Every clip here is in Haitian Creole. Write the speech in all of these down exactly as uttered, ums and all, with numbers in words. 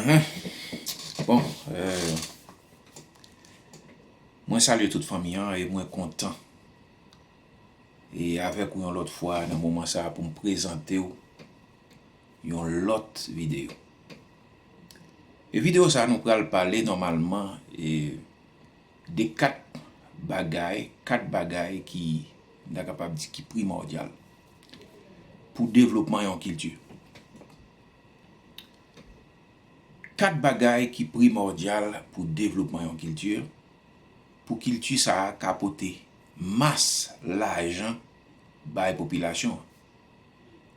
Bon, euh, mwen salye tout fanmi an e mwen kontan e avèk ou yon lòt fwa nan moman sa a pou m prezante w yon lòt videyo. E videyo sa a nou pral pale nòmalman e de kat bagay, kat bagay ki, m ta kapab di, ki primòdyal pou devlopman yon kilti. Kat bagay ki primòdyal pou devlopman yon kilti, pou kilti sa a ka pote mas lajan bay popilasyon an.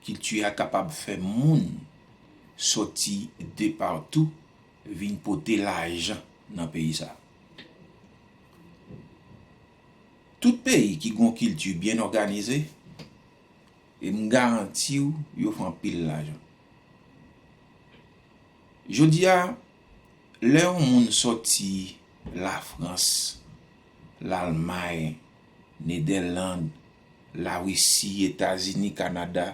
Kilti a kapab fè moun sòti de patou vin pote lajan nan peyi sa a. Tout peyi ki gon kilti byen òganize, e m garanti w, yo fè anpil lajan. Jodi a, lè yon moun sòti Lafrans, Lalmay, Nedèland, Larisi, Etazini, Kanada,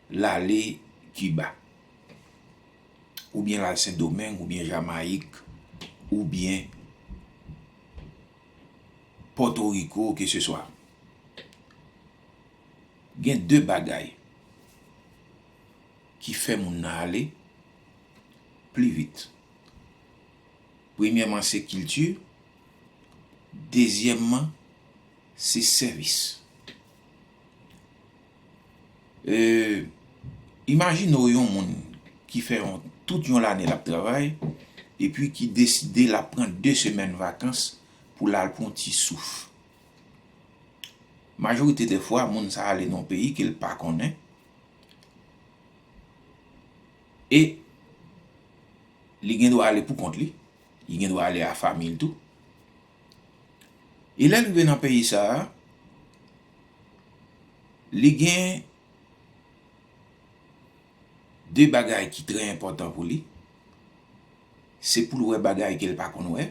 l ale Kiba, oubyen l al Sendomeng, oubyen Jamayik, oubyen Pòtoriko, keseswa. Gen de bagay ki fè moun nan ale pli vit. Premyèman, se kilti. Dezyèmman, se sèvis. E, imajine w yon moun ki fè yon, tout yon lane l ap travay, epi ki deside l ap pran de semèn vakans pou l al pran yon ti souf. Majorite dè fwa, moun sa a ale nan yon peyi ke l pa konnen. E li gen dwa ale pou kont li. Li gen dwa ale a fanmi l tou. E lè l rive nan peyi sa a, li gen de bagay ki trè enpòtan pou li. Se pou l wè bagay ke l pa konn wè,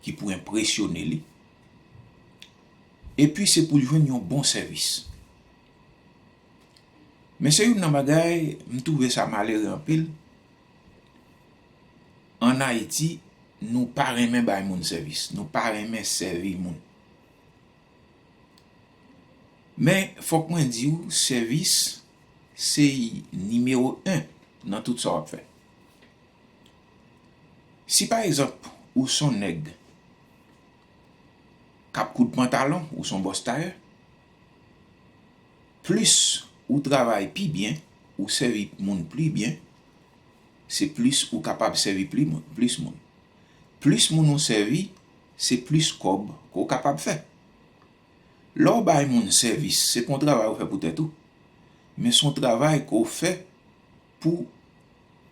ki pou enpresyone li. Epi se pou l jwenn yon bon sèvis. Men se youn nan bagay, m twouve sa malere anpil. Ann Ayiti, nou pa renmen bay moun sèvis. Nou pa renmen sèvi moun. Men, fòk mwen di w, sèvis se nimewo en nan tout sa w ap fè. Si pa egzanp, ou s on nèg k ap koud pantalon, ou s on bòs tayè, plis ou travay pi byen, ou sèvi moun pli byen, se plis ou kapab sèvi pli moun, plis moun. Plis moun ou sèvi, se plis kòb ke w kapab fè. Lè w bay moun sèvis, se pa yon travay ou fè pou tèt ou, men se yon travay ke w fè pou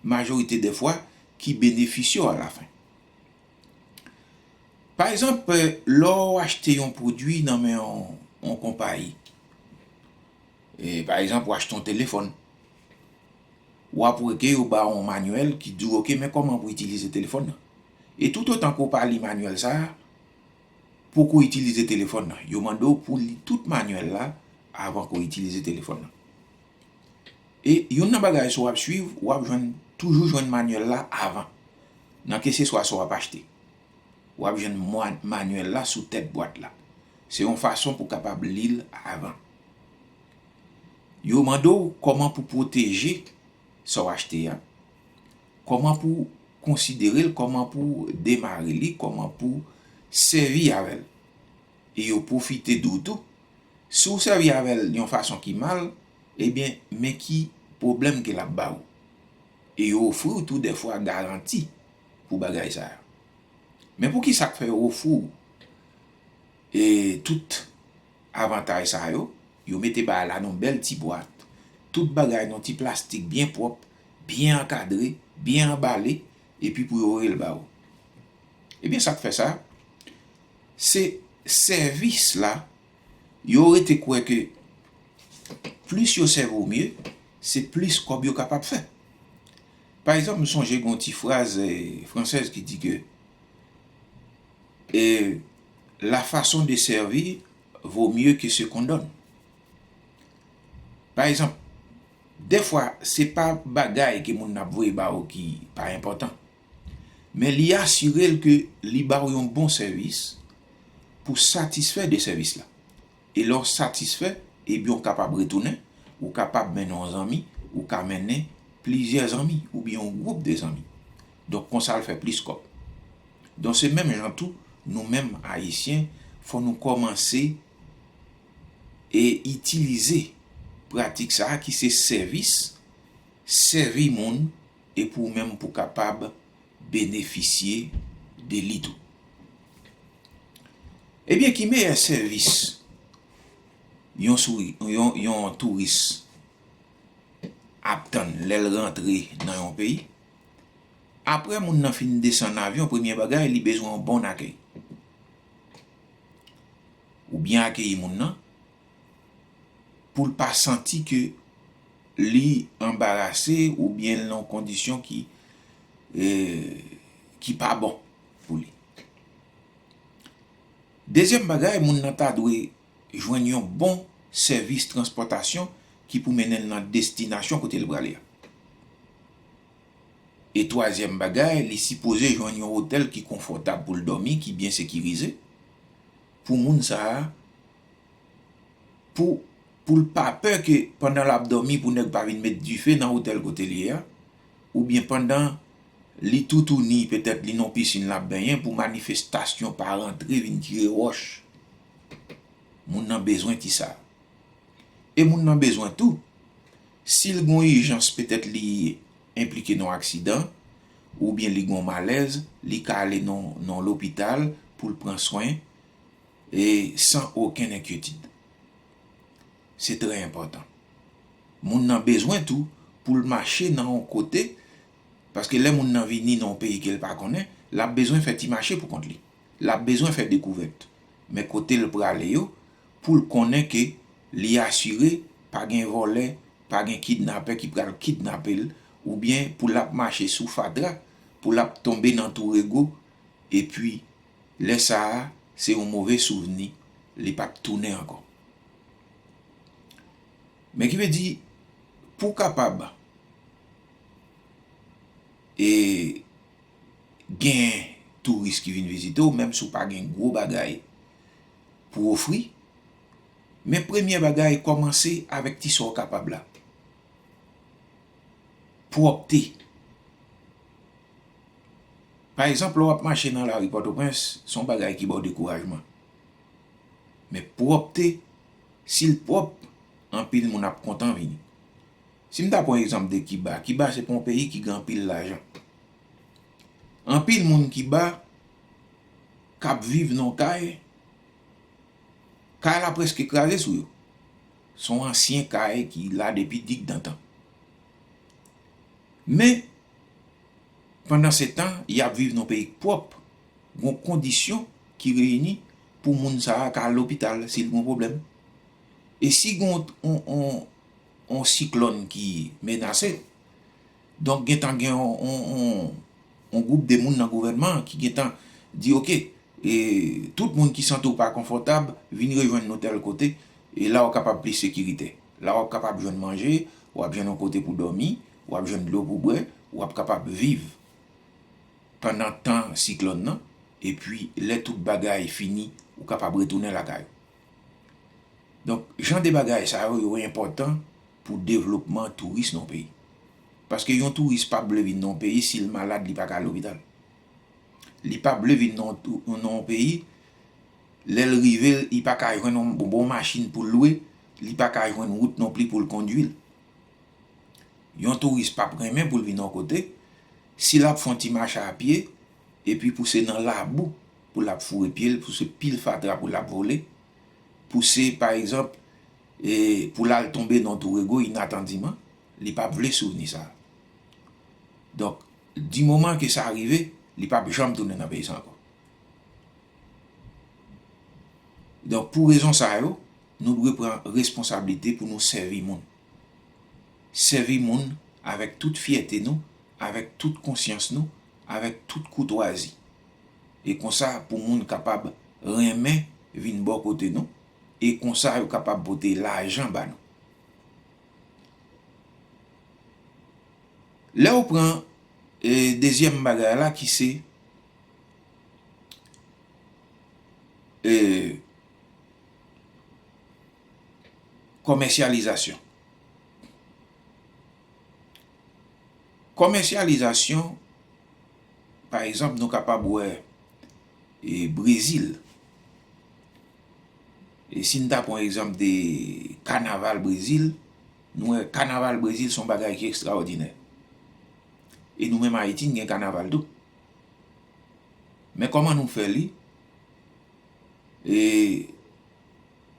majorite dè fwa ki benefisye w alafen. Pa egzanp, lè w achte yon pwodui nan men yon, yon konpayi, e, pa egzanp, w achte yon telefòn, w ap wè ke yo ba w yon manyèl ki di w, oke, men kòman pou itilize telefòn nan. E toutotan ke w pa li manyèl sa a, poko itilize telefòn nan. Yo mande w pou w li tout manyèl la avan ke w itilize telefòn nan. E youn nan bagay, si w ap swiv, w ap jwenn, toujou jwenn manyèl la avan, nan keseswa sa w ap achte. W ap jwenn mwa-, manyèl la sou tèt bwat la. Se yon fason pou w kapab li l avan. Yo mande w kòman pou pwoteje sa w achte a, kòman pou konsidere l, kòman pou demare li, kòman pou sèvi avè l. E yo pwofite di w tou, si w sèvi avè l yon fason ki mal, ebyen, men ki pwoblèm ke l ap ba w. E yo ofri w tou dèfwa garanti pou bagay sa a. Men poukisa k fè yo ofri w, e, tout avantaj sa yo? Yo mete bagay la nan yon bèl ti bwat, tout bagay nan yon ti plastik byen pwòp, byen ankadre, byen anbale, epi pou yo voye l ba w. Ebyen, sa k fè sa, se sèvis la, yo rete kwè ke plis yo sèvi w mye, se plis kòb yo kapab fè. Pa egzanp, m sonje gen yon ti fraz, eh, fransèz ki di ke, eh, la façon de servir vaut mieux que ce qu'on donne. Pa egzanp, Dèfwa, se pa bagay ke moun nan ap voye ba ou ki pa enpòtan, men li asire l ke li ba ou yon bon sèvis pou satisfè de sèvis la. E lè w satisfè, ebyen, ou kapab retounen, ou kapab mennen yon zanmi, ou ka mennen plizyè zanmi, oubyen yon gwoup de zanmi. Donk, konsa, l fè plis kòb. Donk, se menm jan tou, nou menm Ayisyen, fò nou kòmanse e itilize pratik sa a ki se sèvis, sèvi moun, e pou ou menm pou kapab benefisye de li tou. Ebyen, ki meyè sèvis yon, souri, yon, yon touris ap tann lè l rantre nan yon peyi? Apre moun nan fin desann avyon, premye bagay, li bezwen yon bon akèy. Ou byen akeyi moun nan, pou l pa santi ke li anbarase oubyen l nan yon kondisyon ki, eh, ki pa bon pou li. Dezyèm bagay, moun nan ta dwe jwenn yon bon sèvis transpòtasyon ki pou mennen l nan destinasyon kote l prale a. E twazyèm bagay, li sipoze jwenn yon otèl ki konfòtab pou l dòmi, ki byen sekirize, pou moun sa a, pou, pou l pa pè ke pandan l ap dòmi, pou nèg pa vin met dife nan otèl kote l ye a, oubyen pandan li toutouni, petèt li nan pisin l ap benyen, pou manifestasyon pa rantre vin tire wòch. Moun nan bezwen ti sa. E moun nan bezwen tou, si l gon ijans, petèt li enplike nan yon aksidan, oubyen li gon malèz, li ka ale nan, nan lopital pou l pran swen, e san okenn enkyetid. Se trè enpòtan. Moun nan bezwen tou pou l mache nan yon kote, paske lè moun nan vini nan yon peyi ke l pa konnen, l ap bezwen fè ti mache pou kont li. L ap bezwen fè dekouvèt. Men kote l prale yo, pou l konnen ke li asire, pa gen vòlè, pa gen kidnapè ki pral kidnape l, oubyen pou l ap mache sou fatra, pou l ap tonbe nan tou rego, epi lè sa a, se yon move souvni, li p ap tounen ankò. Men ki vle di, pou w kapab, e, gen touris ki vin vizite w, menm si w pa gen gwo bagay pou ofri, men premye bagay, kòmanse avèk ti sa w kapab la. Pwòpte. Pa egzanp, lè w ap mache nan lari Pòtoprens, se yon bagay ki ba w dekourajman. Men pwòpte, si l pwòp, anpil moun ap kontan vini. Si m ta pran egzanp de Kiba, Kiba se pa yon peyi ki gen anpil lajan. Anpil moun Kiba k ap viv nan yon kay, kay la prèske kraze sou yo. Se yon ansyen kay ki la depi digdantan. Men, pandan se tan, y ap viv nan peyi k pwòp, gon kondisyon ki reyini pou moun sa a ka al lopital si l gon pwoblèm. E si gon on, on, on siklòn ki menase, donk gentan gen on, on, on, on gwoup de moun nan gouvènman an ki gentan di, oke, e tout moun ki santi w pa konfòtab, vin rejwenn nou tèl kote, e la w kapab plis sekiritè. La w ap kapab jwenn manje, w ap jwenn yon kote pou dòmi, w ap jwenn dlo pou bwè, w ap kapab viv pandan tan siklòn nan, epi lè tout bagay fini, ou kapab retounen lakay ou. Donk, jan de bagay sa yo, yo enpòtan pou devlopman touris nan yon peyi. Paske yon touris p ap vle vin nan yon peyi, si l malad, li pa ka al lopital. Li p ap vle vin nan yon tou-, nan yon peyi, lè l rive, li pa ka jwenn yon bon, bon machin pou l lwe, li pa ka jwenn wout non pli pou l kondui l. Yon touris p ap renmen pou l vin yon kote, si l ap fè yon ti mache a pye, epi pou se nan labou pou l ap foure pye l, pou se pil fatra pou l ap vole, pou se, pa egzanp, e, pou l al tonbe nan tou rego inatandiment, li p ap vle souvni sa. Donk, di moman ke sa rive, li p ap janm tounen nan peyi sa ankò. Donk, pou rezon sa yo, nou dwe pran responsablite pou nou sèvi moun. Sèvi moun avèk tout fyète nou, avèk tout konsyans nou, avèk tout koutwazi. E konsa, pou moun kapab renmen vin bò kote nou, e konsa, yo kapab pote lajan ba nou. Lè w pran e, dezyèm bagay la ki se e, kòmèsyalizasyon. Kòmèsyalizasyon, pa egzanp, nou kapab wè e, Brezil. E si n ta pran egzanp de kanaval Brezil, nou wè kanaval Brezil se yon bagay ki ekstraòdinè. E nou menm Ayiti, n gen kanaval tou. Men kòman nou fè li? E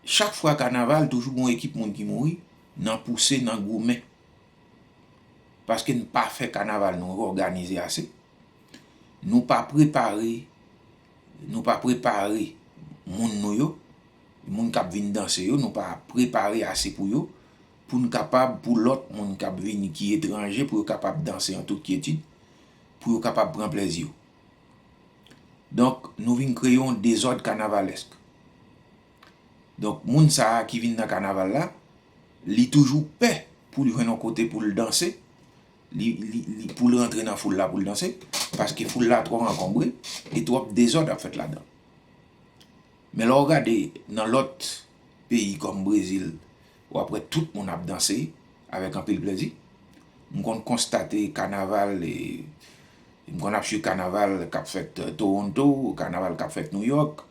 chak fwa kanaval, toujou gen yon ekip moun ki mouri nan pouse, nan goumen. Paske n pa fè kanaval nou òganize ase. Nou pa prepare, nou pa prepare moun nou yo, moun k ap vin danse yo, nou pa prepare ase pou yo, pou n kapab, pou lòt moun k ap vini ki etranje, pou yo kapab danse an tout kyetid, pou yo kapab pran plèzi yo. Donk, nou vin kreye yon dezòd kanavalèsk. Donk, moun sa a ki vin nan kanaval la, li toujou pè pou l jwenn yon kote pou l danse, li, li, li, pou l rantre nan foul la pou l danse, paske foul la twò ankonbre e twòp dezòd ap fèt ladan. Men lè w gade nan lòt peyi kòm Brezil, w ap wè tout moun ap danse avèk anpil plèzi. M konn konstate kanaval, e, m konn ap swiv kanaval k ap fèt, e, Toronto, kanaval k ap fèt New York,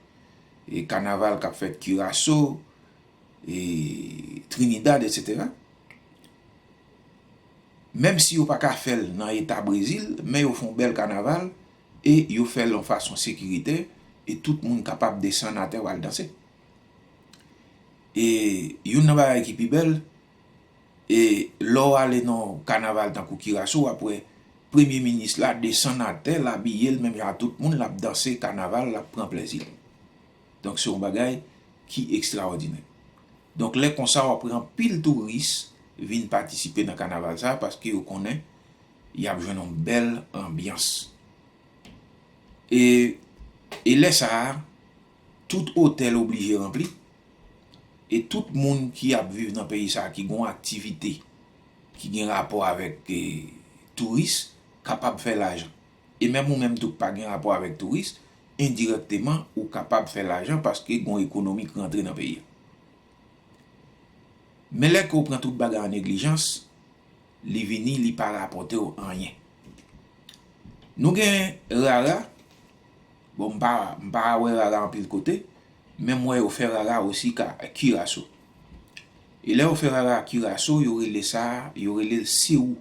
e kanaval k ap fèt Curaçao, e Trinidad, etsetera. Menm si yo pa ka fè l nan eta Brezil, men yo fè yon bèl kanaval e yo fè l yon fason sekiritè e tout moun kapab desann atè w al danse. E youn nan bagay ki pi bèl, e lè w ale nan yon kanaval tankou Curaçao, w ap wè premye minis la desann atè, l abiye l menm jan ak tout moun, l ap danse kanaval, l ap pran plèzi l. Donk, se yon bagay ki ekstraòdinè. Donk, lè konsa, w ap wè anpil touris vin patisipe nan kanaval sa a paske yo konnen y ap jwenn yon bèl anbyans. E, e lè sa a, tout otèl oblije ranpli. E tout moun ki ap viv nan peyi sa a, ki gen yon aktivite ki gen rapò avèk, e, touris, kapab fè lajan. E menm ou menm tou k pa gen rapò avèk touris, endirèkteman, ou kapab fè lajan paske gen yon ekonomi k rantre nan peyi a. Men lè ke w pran tout bagay an neglijans, li vini, li pa rapòte w anyen. Nou gen rara, bon, m pa, m pa wè rara anpil kote, men m wè yo fè rara osi ka, Curaçao. E lè yo fè rara Curaçao, yo rele sa, yo rele l sewou.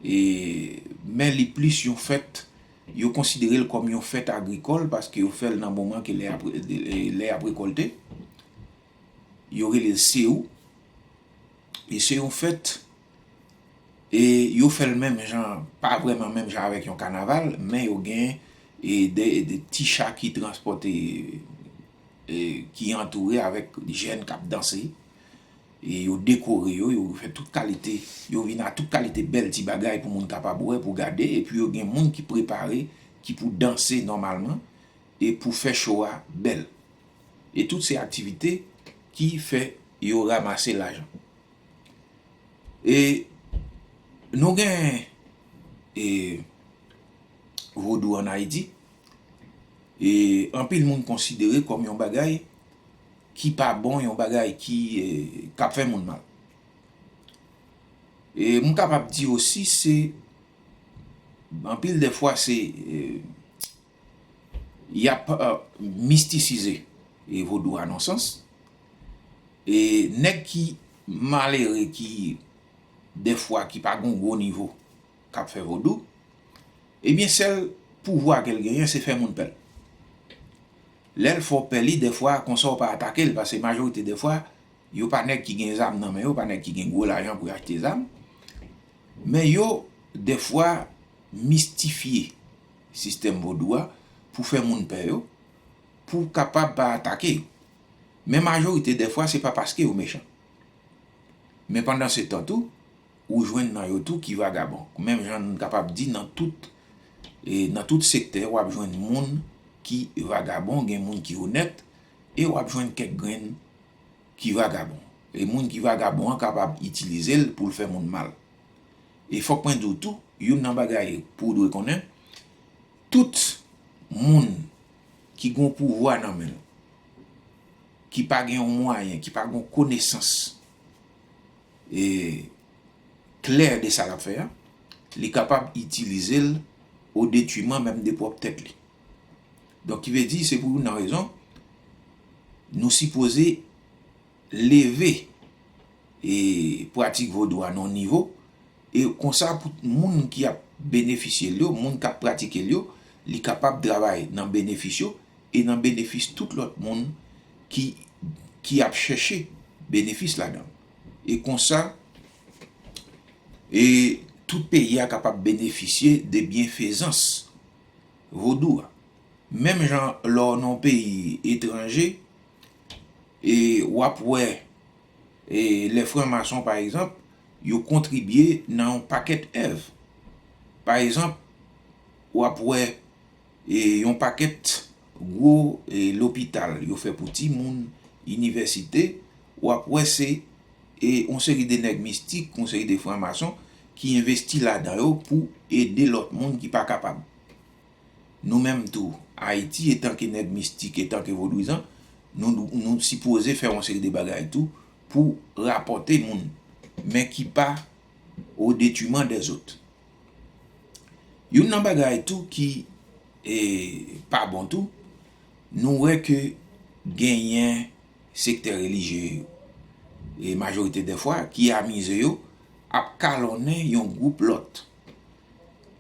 E, men li plis yon fèt, yo konsidere l kòm yon fèt agrikòl paske yo fè l nan moman ke lè y ap, lè y ap rekòlte. Yo rele l sewou. E se yon fèt, e yo fè l menm jan, pa vrèman menm jan avèk yon kanaval, men yo gen, e, de, de ti cha ki transpòte, e, ki antoure avèk jèn k ap danse. E yo dekore yo, yo fè tout kalite, yo vin a tout kalite bèl ti bagay pou moun kapab wè, pou gade, epi yo gen moun ki prepare, ki pou danse nòmalman, e pou fè cho a bèl. E tout se aktivite ki fè yo ranmase lajan. E nou gen, e, vodou ann Ayiti, e anpil moun konsidere kòm yon bagay ki pa bon, yon bagay ki, e, k ap fè moun mal. E m kapab di osi se, anpil de fwa se, e, y ap, e, mistisize, e, vodou a nan sans. E nèg ki malere, ki dèfwa ki pa gen yon gwo nivo k ap fè vodou, ebyen sèl pouvwa ke l genyen se fè moun pè l. Lè l fè w pè li, dèfwa konsa w pa atake l, paske majorite dèfwa yo pa nèg ki gen zam nan men yo, pa nèg ki gen gwo lajan pou y achte zam. Men yo, dèfwa, mistifye sistèm vodou a pou fè moun pè yo, pou kapab pa atake yo. Men majorite dèfwa, se pa paske yo mechan. Men pandan se tan tou, ou jwenn nan yo tou ki vagabon. Menm jan n kapab di nan tout, e, nan tout sektè, w ap jwenn moun ki vagabon, gen moun ki onèt, e w ap jwenn kèk grenn ki vagabon. E moun ki vagabon an kapab itilize l pou l fè moun mal. E fòk mwen di w tou, youn nan bagay pou w dwe konnen, tout moun ki gen yon pouvwa nan men l, ki pa gen yon mwayen, ki pa gen yon konesans, e, klè de sa l ap fè a, li kapab itilize l o detriman menm de pwòp tèt li. Donk, ki vle di, se pou youn nan rezon, nou sipoze leve, e, pratik vodou a nan yon nivo, e konsa pou moun ki ap benefisye l yo, moun k ap pratike l yo, li kapab travay nan benefis yo, e nan benefis tout lòt moun ki, ki ap chèche benefis ladan l. E konsa, e tout peyi a kapab benefisye de byenfezans vodou a. Menm jan lè w nan yon peyi etranje, e w ap wè, e lè franmason, pa egzanp, yo kontribye nan yon pakèt èv. Pa egzanp, w ap wè, e yon pakèt gwo, e lopital yo fè pou timoun, inivèsite, w ap wè se, e yon seri de nèg mistik, yon seri de franmason ki envesti ladan yo pou ede lòt moun ki pa kapab. Nou menm tou, Ayiti, etanke nèg mistik, etanke vodouyizan, nou, nou sipoze fè yon seri de bagay tou pou rapòte moun, men ki pa o detriman dèzòt. Youn nan bagay tou ki, e, pa bon tou, nou wè ke genyen sektè relijye yo, e majorite dè fwa, ki amize yo ap kalonnen yon gwoup lòt.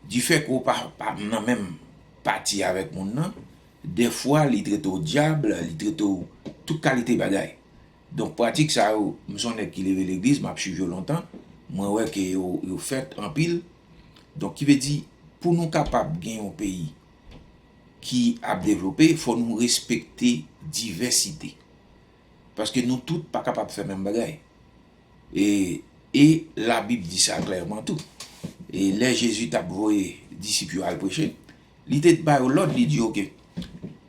Difè ke w pa, pa nan menm pati avèk moun nan, dèfwa li trete w dyab, li trete w tout kalite bagay. Donk, pratik sa yo, m se yon nèg ki leve legliz, m ap swiv yo lontan, mwen wè ke yo, yo fèt anpil. Donk, ki vle di, pou nou kapab gen yon peyi ki ap devlope, fò nou respekte divèsite. Paske nou tout pa kapab fè menm bagay. E, e Labib di sa klèman tou. E lè Jezi t ap voye disip yo al preche, li te ba yo lòd, li di yo ke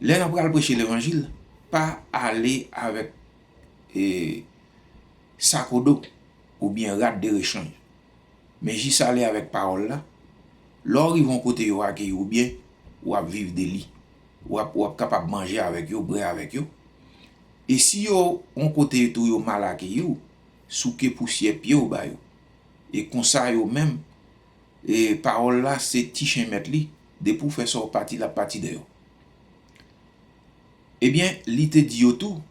lè n ap pral preche levanjil, pa ale avèk, e, sakodo oubyen rad de rechanj. Men jis ale avèk pawòl la. Lè w rive yon kote yo akeyi w byen, w ap viv de li. W ap, w ap kapab manje avèk yo, bwè avèk yo. E si yo, yon kote tou yo mal akeyi w, souke pousyè pye w ba yo. E konsa yo menm, e pawòl la se ti chen mèt li, depi w fè sa w pati, l ap pati dèyè w. Ebyen, li te di yo tou,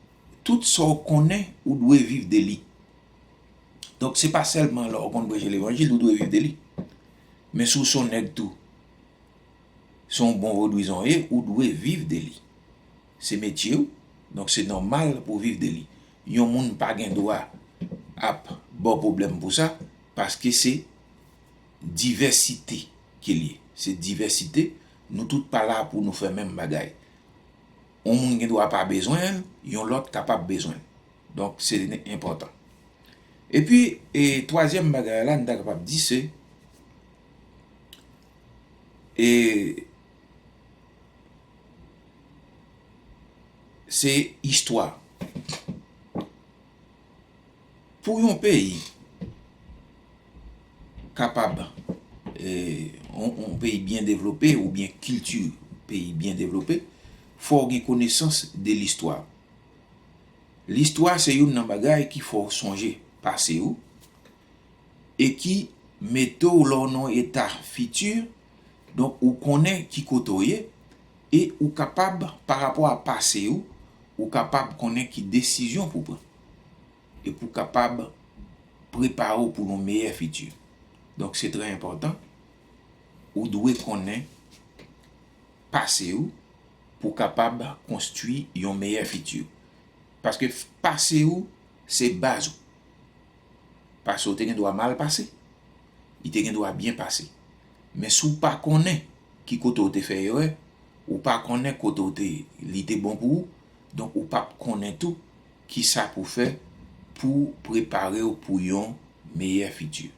tout sa w konnen, ou dwe viv de li. Donk, se pa sèlman lè w konn preche levanjil, ou dwe viv de li. Men si w se yon nèg tou, se yon bon vodouyizan w ye, ou dwe viv de li. Se metye w, donk se nòmal pou w viv de li. Yon moun pa gen dwa ap ba w pwoblèm pou sa, paske se divèsite ke l ye. Se divèsite, nou tout pa la pou nou fè menm bagay. Yon moun gen dwa pa bezwen l, yon lòt kapab bezwen l. Donk, se enpòtan. Epi, e twazyèm bagay la, n ta kapab di se, e, se istwa. Pou yon peyi kapab, e, yon, yon peyi byen devlope oubyen kilti peyi byen devlope, fò w gen konesans de listwa. Listwa se youn nan bagay ki fè w sonje pase w e ki mete w lè w nan yon eta fiti, donk ou konnen ki kote w ye e ou kapab, pa rapò a pase w, ou kapab konnen ki desizyon pou w pran e pou w kapab prepare w pou yon meyè fiti. Donk, se trè enpòtan. Ou dwe konnen pase w pou w kapab konstwi yon meyè fiti. Paske f-, pase w, se baz ou. Pase w te gen dwa mal pase. Li te gen dwa byen pase. Men si w pa konnen ki kote w te fè erè, ou pa konnen kote w te, li te bon pou ou, donk ou p ap konnen tou kisa pou w fè pou w prepare w pou yon meyè fiti.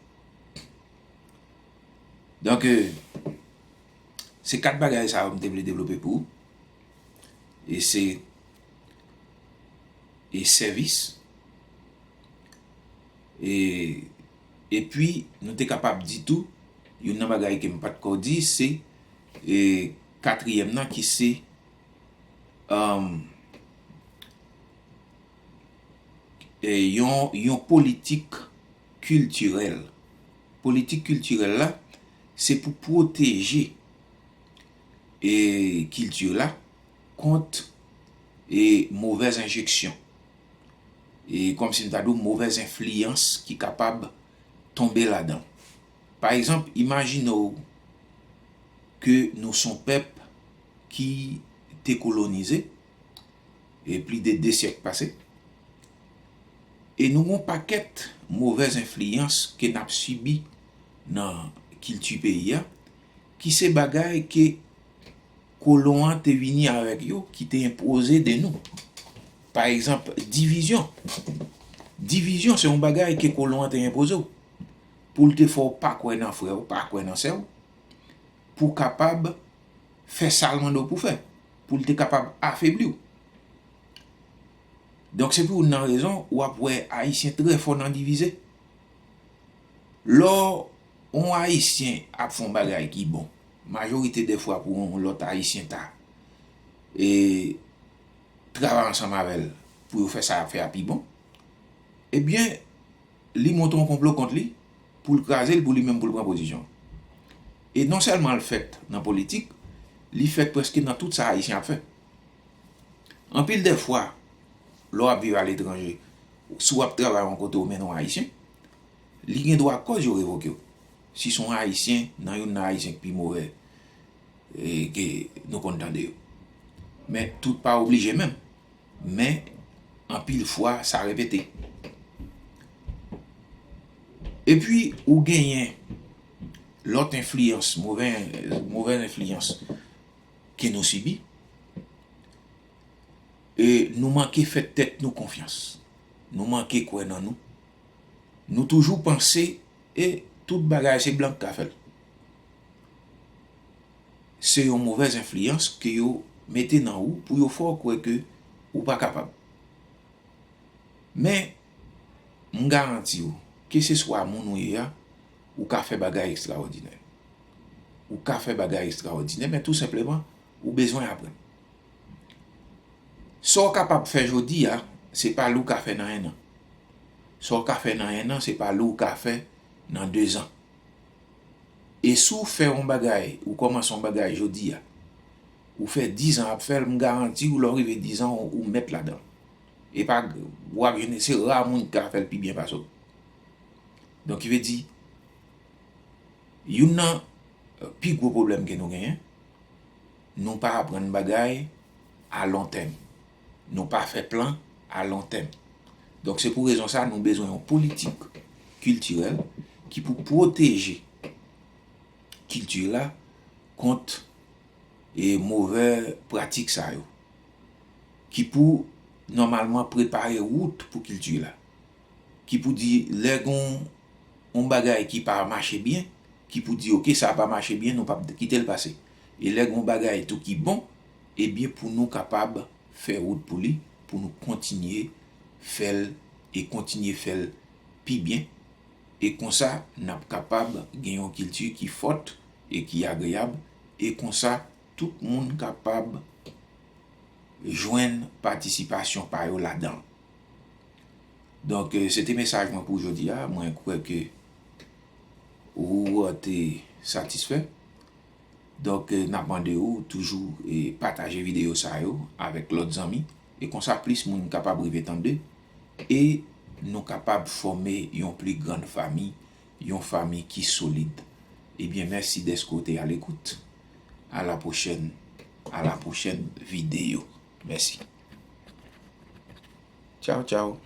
Donk, e, se kat bagay sa yo m te vle devlope pou ou. E se, e sèvis, e Epi, nou te kapab di tou, youn nan bagay ke m pa t ko di, se, e, katriyèm nan ki se, um, e, yon, yon politik kiltirèl. Politik kiltirèl la, se pou pwoteje, e, kilti la kont, e, movèz enjeksyon. E kòmsi m ta di w, movèz enfliyans ki kapab tonbe ladan. Pa egzanp, imajine w ke nou se yon pèp ki te kolonize, e plis de de syèk pase, e nou gen yon pakèt movèz enfliyans ke n ap sibi nan kilti peyi a, ki se bagay ke kolon an te vini avèk yo, ki te enpoze de nou. Pa egzanp, divizyon. Divizyon, se yon bagay ke kolon an te enpoze w. Pou l te fè w pa kwè nan frè w, pa kwè nan sè w, pou w kapab fè sa l mande w pou fè, pou l te kapab afebli w. Donk, se pou youn nan rezon w ap wè Ayisyen trè fò nan divize. Lè yon Ayisyen ap fè yon bagay ki bon, majorite dèfwa pou yon lòt Ayisyen ta, e, travay ansanm avè l pou yo fè sa y ap fè a pi bon, ebyen, li monte yon konplo kont li, pou l kraze l, pou li menm, pou l pran pozisyon. E non sèlman l fèt nan politik, li fèt prèske nan tout sa Ayisyen ap fè. Anpil dèfwa, lè w ap viv aletranje, si w ap travay yon kote ou mennen yon Ayisyen, li gen dwa kòz yo revoke w. Si se yon Ayisyen, nan youn nan Ayisyen ki pi movè, e, ke nou konn tande yo. Men, tout pa oblije menm. Men, anpil fwa, sa repete. Epi, ou genyen lòt enfliyans, movè, movèz enfliyans ke nou sibi. E nou manke fè tèt nou konfyans. Nou manke kwè nan nou. Nou toujou panse, e tout bagay se blan k ka fè l. Se yon movèz enfliyans ke yo mete nan ou pou yo fè w kwè ke ou pa kapab. Men, m garanti w, keseswa moun ou ye a, ou ka fè bagay ekstraòdinè. Ou ka fè bagay ekstraòdinè, men tou senpleman, ou bezwen aprann. Sa w kapab fè jodi a, se pa li w ka fè nan en an. Sa w ka fè nan en an, se pa li w ka fè nan dezan. E si w fè yon bagay, ou kòmanse yon bagay jodi a, ou fè dizan ap fè l, m garanti w, lè w rive dizan, ou, ou mèt ladan l. E pa, w ap jwenn, se ra moun ki ka fè l pi byen pase w. Donk, ki vle di, youn nan, e, pi gwo pwoblèm ke nou genyen, nou pa aprann bagay a lon tèm. Nou pa fè plan a lon tèm. Donk, se pou rezon sa, nou bezwen yon politik kiltirèl ki pou pwoteje kilti la kont, e, movè pratik sa yo, ki pou nòmalman prepare wout pou kilti la, ki pou di, lè gon yon bagay ki pa mache byen, ki pou di, oke, sa pa mache byen, nou p ap kite l pase. E lè gon bagay tou ki bon, ebyen, pou nou kapab fè wout pou li, pou nou kontinye fè l e kontinye fè l pi byen. E konsa, n ap kapab gen yon kilti ki fòt e ki agreyab. E konsa, tout moun kapab jwenn patisipasyon pa yo ladan l. Donk, e, se te mesaj mwen pou jodi a. Mwen kwè ke ou te satisfè. Donk, e, n ap mande w toujou, e, pataje videyo sa yo avèk lòt zanmi. E konsa, plis moun kapab rive tande. E nou kapab fòme yon pli grann fanmi, yon fanmi ki solid. Ebyen, mèsi dèske w te alekout. A la pwochèn, a la pwochèn videyo. Mèsi. Tchaw, tchaw.